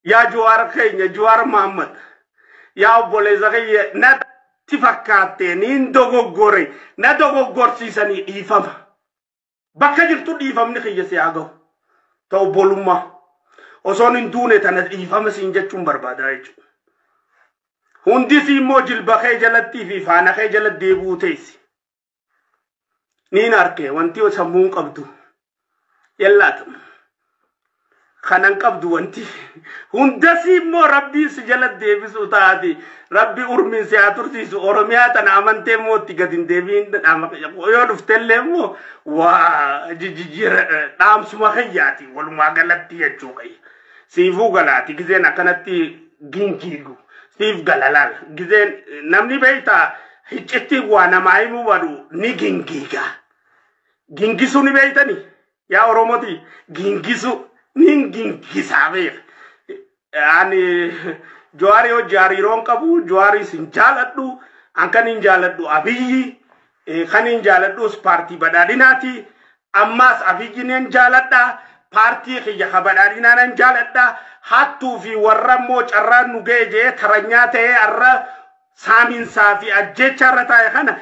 Yaa Jawaar keenya, Jawaar Mahammad, yaa obboleessa kiyya, natti fakkaatte niin dogoggore, na dogoggorsiisanii dhiifama. Bakka jirtu dhiifamni kiyya si haa gahu. Ta obbolummaa. Osoon hin duune tana dhiifama siin jechuun barbaada jechuudha. Hundisi immoo jilba kee jalattii fi faana kee jala deebi'uu teessi. Niin arke wanti sammuun qabdu. Yallaata. Kanan qabdu wanti. Hundasi immoo Rabbiin si jala deebisuu taati. Rabbi urmiin si haa tursiisu. Oromiyaa tana amantee immoo itti gad hin deebiin, yoo dhuftellee immoo waa jijjiira dhaamsuma kiyyaati walumaa galatti jechuu kiyya. Siifuu galaati gizeen akkanatti gingiigu. Siif gala laala. Gizeen namni beektaa hiccitti waa namaa himuu badu ni gingiiga. Gingisuu ni beektani? Yaa Oromooti, gingisuu ni gingisaa beeka. Ani Jawaarii hojii hariiroon qabu, Jawaarii sin jaaladhu, an kan hin jaaladhu Abiyyi, kan hin jaaladhus paartii badhaadhinaati. Ammaas Abiyyi nan jaaladha, paartii kiyya ka badhaadhinaa nan jaaladha. Hattuu fi warra immoo carraan nu ga'e jee taranyaa ta'ee har'a saaminsaa fi ajjeechaa irra taa'e kana.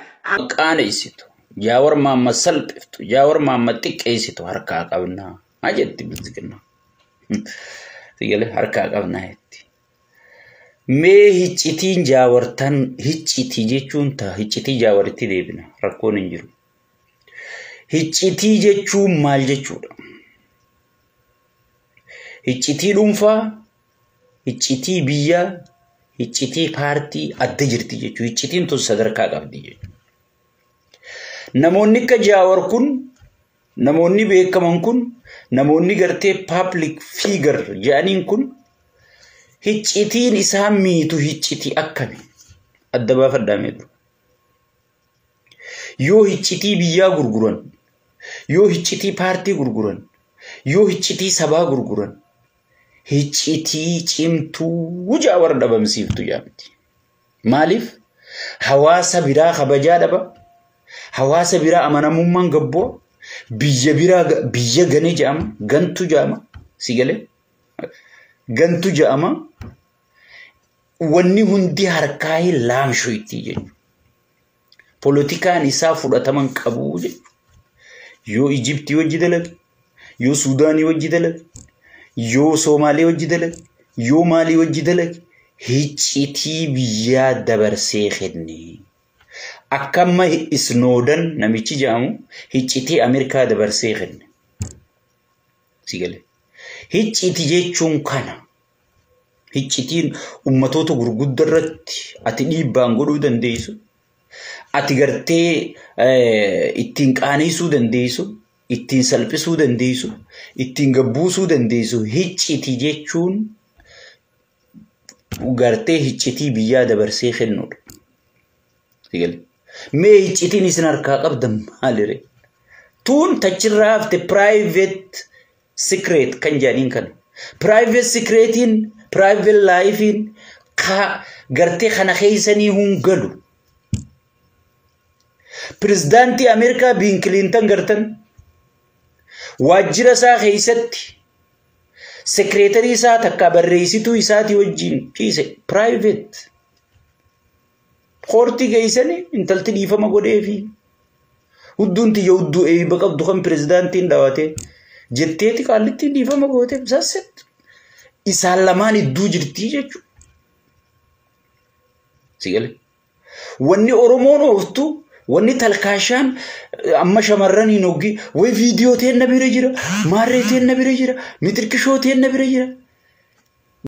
Qaaneessitu. Jaawar Mahammad salphiftu. Jaawar Mahammad xiqqeessitu harkaa qabnaa. Haa jetti Biltsiginnaa. Sigalee harkaa qabnaa jetti. Mee hiccitiin jaawartan, hiccitii jechuun ta'a, hiccitii jaawaritti deebina, rakkoon hin jiru. Hiccitii jechuun maal jechuudha? Hiccitii dhuunfaa, hiccitii biyyaa, hiccitii paartii adda jirti jechuudha. Hiccitiin tun sadarkaa qabdi jechuudha. Namoonni akka Jaawar kun, namoonni beekaman kun, namoonni gartee public figure jedhaniin kun, hiccitiin isaan miitu hiccitii akkami? Adda baafadhaa meetu. Yoo hiccitii biyyaa gurguran, yoo hiccitii paartii gurguran, yoo hiccitii sabaa gurguran, hiccitii cimtuu Jaawar dhabamsiiftu jaamti. Maaliif? Hawaasa biraa kabajaa dhaba. Hawaasa biraa amanamummaan gabboo. Biyya biraa biyya gane jedhama. Gantu jedhama. Si galee? Gantu jedhama. Wanni hundi harkaa hin laamshu itti jechuudha. Polotikaan isaa fudhataman qabu jechuudha. Yoo Ijiptii wajji dalage, yoo Suudaanii wajji dalage, yoo Soomaalee wajji dalage, yoo maalii wajji dalage, hiccitii biyyaa dabarsee kenne. Akka amma Snowden namichi jedhamu hiccitii Ameerikaa dabarsee kenne. Si galee? Hicciti jechuun kana. Hiccitiin ummatoota gurguddaa irratti ati dhiibbaan godhuu dandeessu. Ati gartee ittiin qaaneessuu dandeessu, ittiin salphisuu dandeessu, ittiin gabbuusuu dandeessu. Hicciti jechuun gartee hiccitii biyyaa dabarsee kennuudha. Mee hiccitiin isin harkaa qabdan maalire? Tuun tachirraa hafte private secret kan jedhaniin kana. Private secretiin, private lifein gartee kana keessanii hun galu. Pirezidaantii Ameerikaa Bill Clinton gartan waajjira isaa keessatti sekireetarii isaa takka barreessituu isaatii wajjin ciise private. Koortii geessanii intalti dhiifama godheefi hudduun tiyya hudduu eeyba qabdu kan pirezidaantiin dhaawate jetteeti qaallitti dhiifama goote sasset. Isaan lamaan idduu jirtii jechuudha. Sigale. Wanni Oromoon ooftu, wanni talkaashaan amma shamarraniin hoggi, way viidiyoo teenna bira jira, maarree teenna bira jira, mitirkishoo teenna bira jira.